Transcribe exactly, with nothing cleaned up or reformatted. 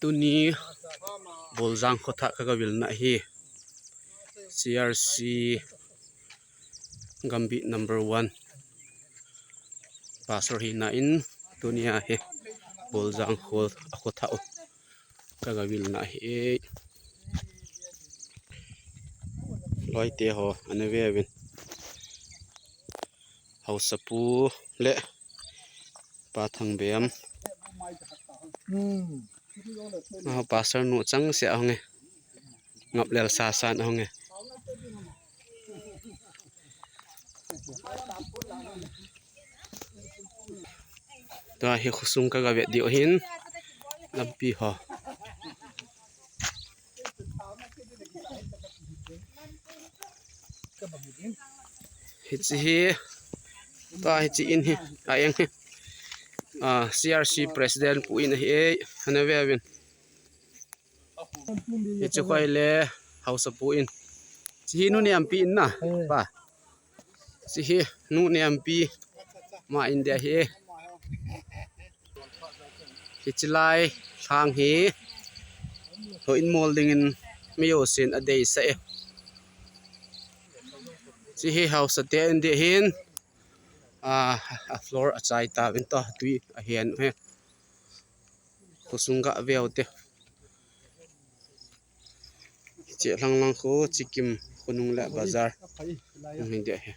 Tuni Boljang khothah kagavilna hi C R C Gambih number one pastor hina in, tunia hi Boljang kho, akhothah u kagavilna hi. Loite ho, ana ve uvin. Haosapu le Pa Thangbem. Hmm. Aho pastor nu chang se ahung e. Ngap lel sa san ahung e. Tua hi khosung kagavet diu ahin. Lampi ho. Hiche hi, tua hiche in hi, a eng hi. Ah, C R C President pu in ahi e, ana ve uvin. Hiche khoi le, Haosapu in. Hiche hi nu Nempi in na, pa. Hiche hi nu Nempi, ama in dia hi. Hiche lai lhang hi, lhoh in mol dingin mi jousen adeisah e. Hiche hi haosate in dia hin, a, a floor achai tauvin tua, tui ahen u hi. Khosung gaveu te. Hiche lhang lang khu, Chikim khonung le bazar. Hung hi dia hi.